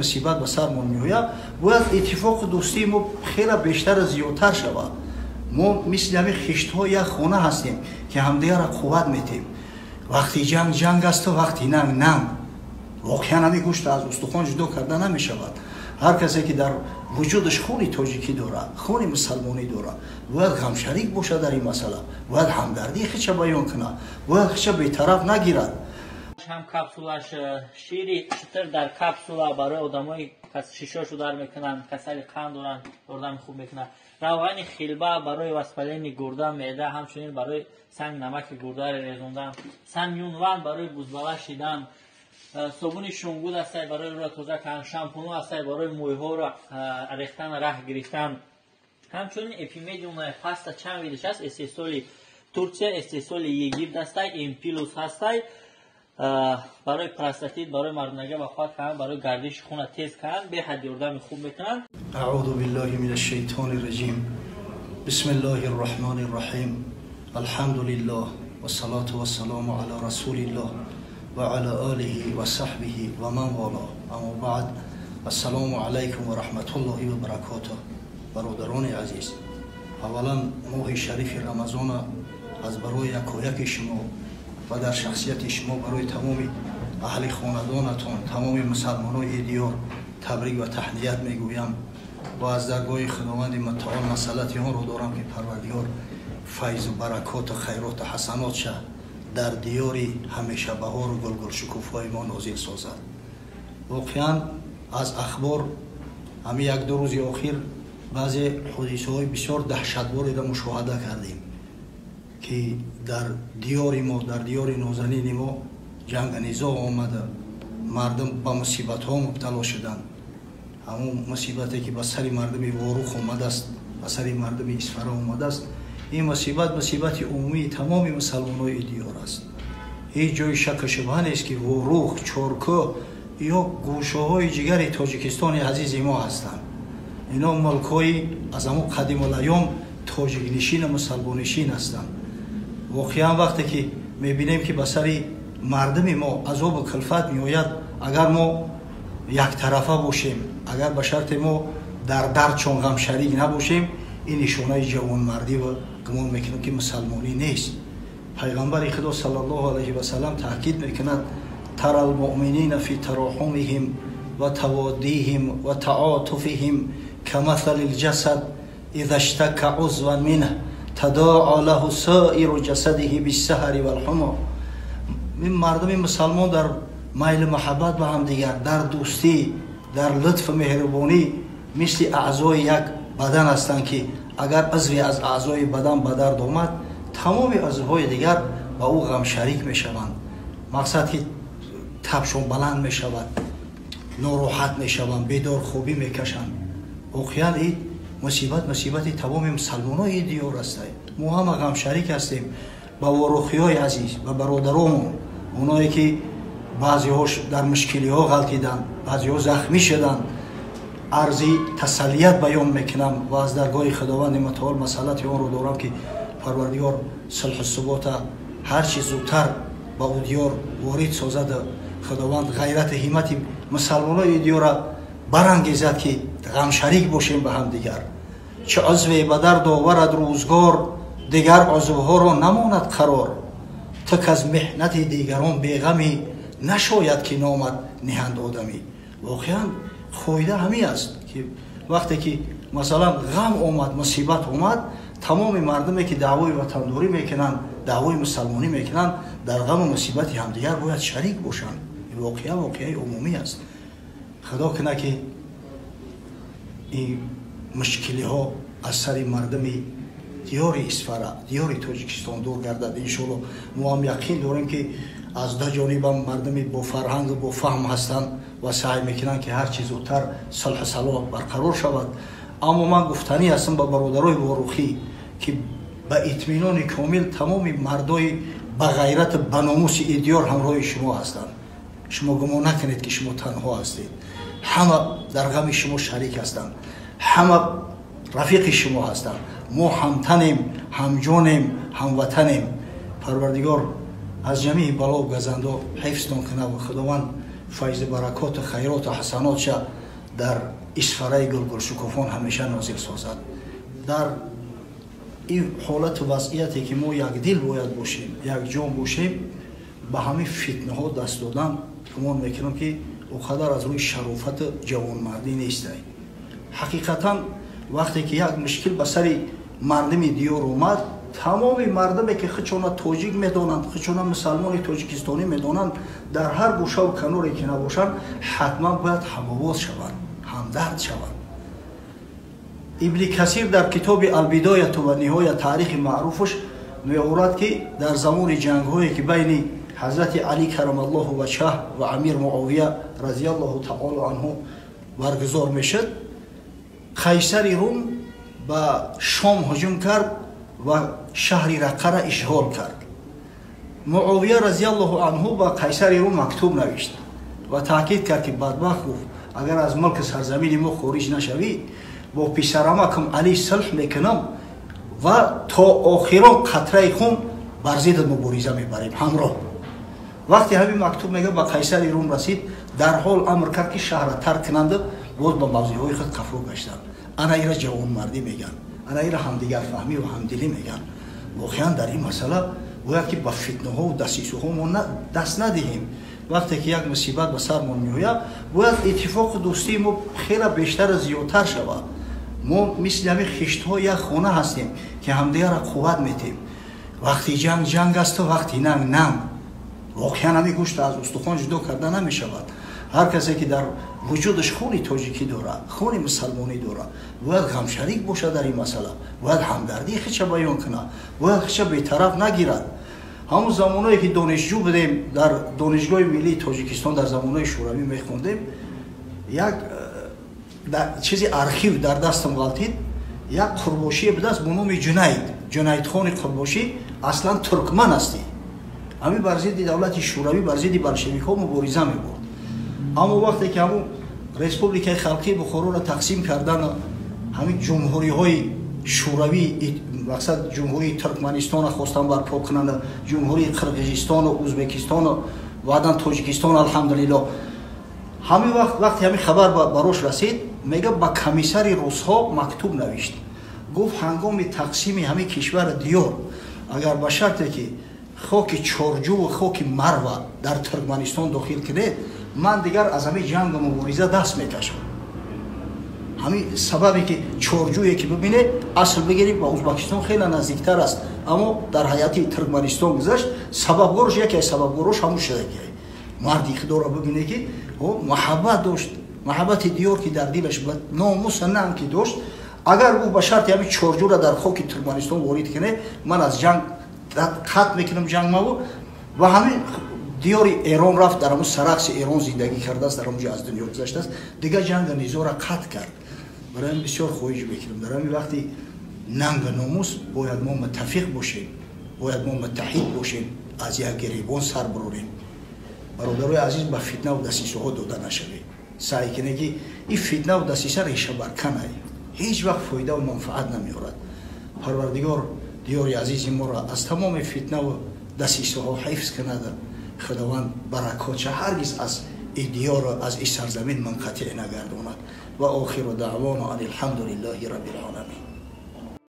мусибат ба сармон меояд, бояд иттифоқу дӯстии мо хеле бештару зиёдтар шавад. Мо мисли ҳамин хиштҳои як хона ҳастем, ки ҳамдигарро қувват метем. Вақти ҷанг ҷанг асту, вақти нанг нанг. Воқеан ҳамин гӯшт аз устухон ҷудо карда намешавад. Ҳар касе ки дар вуҷудаш хуни тоҷикӣ дорад, хуни мусалмонӣ дорад, бояд ғамшарик бошад дар ин масъала, бояд ҳамдардии худша баён кунад, бояд худша бетараф нагирад. Ҳам капсулаш, шири шутур дар капсула барои одамои шишошу дар мекунанд, касали қанд доранд, ёрдами хуб мекунад. Равғани хилба барои воспаление гурда, меъда, ҳамчунин барои санг намаки гурдаро резондан. Санюнван барои бузбала шидан. Собуни шунгуд ҳастай барои рӯро тоза кардан, шампунҳо ҳастай барои мӯйҳоро рехтан, раҳ гирифтан. Ҳамчунин эпимедиум паста чанд видиш аст, истеҳсоли Турсия, истеҳсоли Египт ҳастай, Эмпилус ҳастай. Барои простатит, барои мардонагӣ вафот кардан, барои гардиши хуна тез кардан беҳад ёрдами хуб мекунанд. Аъузу биллаҳи минаш шайтони раҷим. Бисмиллаҳир раҳмонир раҳим. Алҳамдулиллаҳ вассалату вассаламу ала расулиллаҳ ва ала олиҳи ва саҳбиҳи ва ман вала. Аммо баъд, ассалому алайкум ва раҳматуллоҳи ва баракотуҳ. Бародарони азиз, аввалан моҳи шарифи Рамазона аз барои якояки шумо ва дар шахсияти шумо барои тамоми аҳли хонадонатон, тамоми мусалмонои диёр табрик ва таҳният мегӯям ва аз даргоҳи Худованди Мутаол масъалати онро дорам, ки Парвардигор файзу баракоту хайроту ҳасанотша дар диёри ҳамеша баҳору гулгулшукуфҳои мо нозил созад. Воқеан аз ахбор ҳамин як-ду рӯзи охир баъзе ҳодисаҳои бисёр даҳшатбореро мушоҳада кардем, ки дар диёри мо, дар диёри нозанини мо ҷанг низоъ омада, мардум ба мусибатҳо мубтало шуданд. Ҳамон мусибате ки ба сари мардуми Ворух омадааст, ба сари мардуми Исфара омадааст, ин мусибат мусибати умумии тамоми мусалмонои диёр аст. Ҳеҷ ҷои шакку шубҳа нест, ки Ворух, Чоркӯ ё гӯшаҳои ҷигари Тоҷикистони азизи мо ҳастанд. Ино мулкҳои аз ҳамон қадимулайём тоҷикнишину мусалмоннишин ҳастанд. Воқеан вақте ки мебинем, ки ба сари мардуми мо азобу кулфат меояд, агар мо яктарафа бошем, агар ба шарте мо дар дардчон ғамшарик набошем, ин нишонаи ҷавонмардӣ ва гумон мекунам, ки мусалмонӣ нест. Пайғамбари Худо саллаллоҳу алайҳи васаллам таъкид мекунад: тара алмуъминина фи тароҳумиҳим ва таводдиҳим ва таотуфиҳим камаthали лҷасад иза штака узван минҳ тадоа лаҳу соиру ҷасадиҳи биссаҳари валҳумо. Ин мардуми мусалмон дар майлу муҳаббат ба ҳамдигар, дар дӯстӣ, дар лутфу меҳрубонӣ мисли аъзои як бадан ҳастанд, ки агар узве аз аъзои бадан ба дард омад, тамоми узвҳои дигар ба ӯ ғамшарик мешаванд. Мақсад ки табшон баланд мешавад, нороҳат мешаванд, бедорхобӣ мекашанд. Воқеан ин мусибат мусибати тамоми мусалмонои диёр аст. Мо ҳама ғамшарик ҳастем ба ворухиҳои азиз, ба бародаромон, оное ки баъзеҳо дар мушкилиҳо ғалтиданд, баъзеҳо захмӣ шуданд. Арзи тасаллият баён мекунам ва аз даргоҳи Худованди Мутаол масъалати онро дорам, ки Парвардигор сулҳу субота ҳарчи зудтар ба ӯ диёр ворид созад. Худованд ғайрату ҳиммати мусалмонои диёра барангезад, ки ғамшарик бошем ба ҳамдигар. Чӣ узве ба дард оварад рӯзгор, дигар узвҳоро намонад қарор. Ту к аз меҳнати дигарон беғамӣ, нашояд ки номат ниҳанд одамӣ. Воқеан фоида ҳамин аст, ки вақте ки масалан ғам омад, мусибат омад, тамоми мардуме ки даъвои ватандорӣ мекунанд, даъвои мусалмонӣ мекунанд, дар ғаму мусибати ҳамдигар бояд шарик бошанд. Ин воқеа воқеаи умумӣ аст. Худо кунад, ки ин мушкилиҳо аз сари мардуми диёри Исфара, диёри Тоҷикистон дур гардад, иншоалло. Мо ҳам яқин дорем, ки аз да ҷонибам мардуми бофарҳангу бофаҳм ҳастанд ва саъй мекунанд, ки ҳарчи зудтар сулҳу салоҳ барқарор шавад. Аммо ман гуфтанӣ ҳастам ба бародарои ворухӣ, ки ба итминони комил тамоми мардои ба ғайрату ба номуси идиёр ҳамроҳи шумо ҳастанд. Шумо гумон накунед, ки шумо танҳо ҳастед. Ҳама дар ғами шумо шарик ҳастанд, ҳама рафиқи шумо ҳастанд. Мо ҳамтанем, ҳамҷонем, ҳамватанем. Парвардигор аз ҷамеи бало газандо ҳифзтон кунад ва Худованд Файзи баракоту хайроту ҳасанотша дар Исфараи гулгулшукуфон ҳамеша нозил созад. Дар ин ҳолату вазъияте ки мо якдил бояд бошем, якҷон бошем, ба ҳамин фитнаҳо даст додан гумон мекунам ки о қадар аз рӯи шарофату ҷавонмардӣ нестай. Ҳақиқатан вақте ки як мушкил ба сари мардуми диёр омад, тамоми мардуме ки худшона тоҷик медонанд, худшона мусалмони тоҷикистонӣ медонанд, дар ҳар гӯшаву каноре ки набошанд, ҳатман бояд ҳамовоз шаванд, ҳамдард шаванд. Ибни Касир дар китоби Албидояту ва ниҳоя, таърихи маъруфаш, меорад, ки дар замони ҷангҳое ки байни ҳазрати Али карамаллоҳу ваҷҳаҳ ва амир Муовия разиаллоҳу таоло анҳу баргузор мешуд, қайсари Рум ба Шом ҳуҷум кард ва шаҳри Раққара ишғол кард. Муовия разиаллоҳу анҳу ба қайсари Рум мактуб навишт ва таъкид кард, ки бадбахт, гуфт, агар аз мулки сарзамини мо хориҷ нашавӣ, бо писарамакам Али сулҳ мекунам ва то охирон қатраи хун бар зиддат мубориза мебарем ҳамроҳ. Вақте ҳамин мактуб, мега, ба қайсари Рум расид, дарҳол амр кард, ки шаҳрра тарк кунанду боз ба мавзеъҳои худ қафо гаштанд. Ана ира ҷавонмардӣ мегӯянд, ана ира ҳамдигарфаҳмӣ ва ҳамдилӣ мегӯянд. Воқеан дар ин масъала бояд ки ба фитнаҳову дасисуҳо мо даст надиҳем. Вақте ки як мусибат ба сармон меояд, бояд иттифоқу дӯстии мо хеле бештару зиёдтар шавад. Мо мисли ҳамин хиштҳо як хона ҳастем, ки ҳамдигарро қувват метем. Вақти ҷанг ҷанг асту вақти нанг нанг. Воқеан ҳамин гӯшт аз устухон ҷудо карда намешавад. Ҳар касе ки дар вуҷудаш хуни тоҷикӣ дорад, хуни мусалмонӣ дорад, бояд ғамшарик бошад дар ин масъала, бояд ҳамдардии худша баён кунад, бояд худша бетараф нагирад. Ҳамон замоное ки донишҷӯ будем, дар Донишгоҳи миллии Тоҷикистон, дар замонои Шӯравӣ мехондем, як чизи архив дар дастам ғалтид. Як қурбошие будааст бо номи Ҷунайд, Ҷунайдхони Қурбошӣ. Аслан туркман ҳастӣ. Ҳамин бар зидди давлати Шӯравӣ, бар зидди болшевикҳо мубориза мебурд. Аммо вақте ки ҳамун Республикаи Халқии Бухороро тақсим кардану ҳамин ҷумҳуриҳои Шӯравӣ, мақсад Ҷумҳурии Туркманистонро хостан барпо кунанд, Ҷумҳурии Қирғизистону Ӯзбекистону баъдан Тоҷикистон, алҳамдулилло, ҳамин вақт, вақте ҳамин хабар барош расид, мега, ба комиссари русҳо мактуб навишт. Гуфт, ҳангоми тақсими ҳамин кишвари диёр, агар ба шарте ки хоки Чорҷуву хоки Марва дар Туркманистон дохил кунед, ман дигар аз ҳамин ҷангу мубориза даст мекашам. Ҳамин сабабе ки Чорҷӯе ки бибине, асл бигирем, ба Ӯзбекистон хеле наздиктар аст, аммо дар ҳайати Туркманистон гузашт. Сабабгорош, яке аз сабабгорош ҳамун шудаги. Марди худоро бибине, ки муҳаббат дошт, муҳаббати диёр ки дар дилаш, номуса нанг ки дошт. Агар гуфт, ба шарти ҳамин Чорҷӯра дар хоки Туркманистон ворид куне, ман аз ҷанг қатъ мекунам ҷанг маву. Ва ҳамин диёри Эрон рафт, дар ҳамун Сарахси Эрон зиндагӣ кардааст, дар ҳамун ҷо аз дунё гузаштааст. Дигар ҷанга низора қатъ кард. Барои ҳамин бисёр хоҳиш мекунам, дар ҳамин вақти нанга номус бояд мо муттафиқ бошем, бояд мо муттаҳид бошем, аз як гиребон сар бурорем. Бародарои азиз, ба фитнаву дасисаҳо дода нашавед. Саъй кунед, ки ин фитнаву дасиса решабарканай, ҳеҷ вақт фоидаву манфаат намеорад. Парвардигор диёри азизи моро аз тамоми фитнаву дасисаҳо ҳифз кунад. Худованд баракотша ҳаргиз аз ин диёру аз ин сарзамин мунқатиъ нагардонад. Ва охиру даъвоно ан алҳамду лиллаҳи рабби лоламин.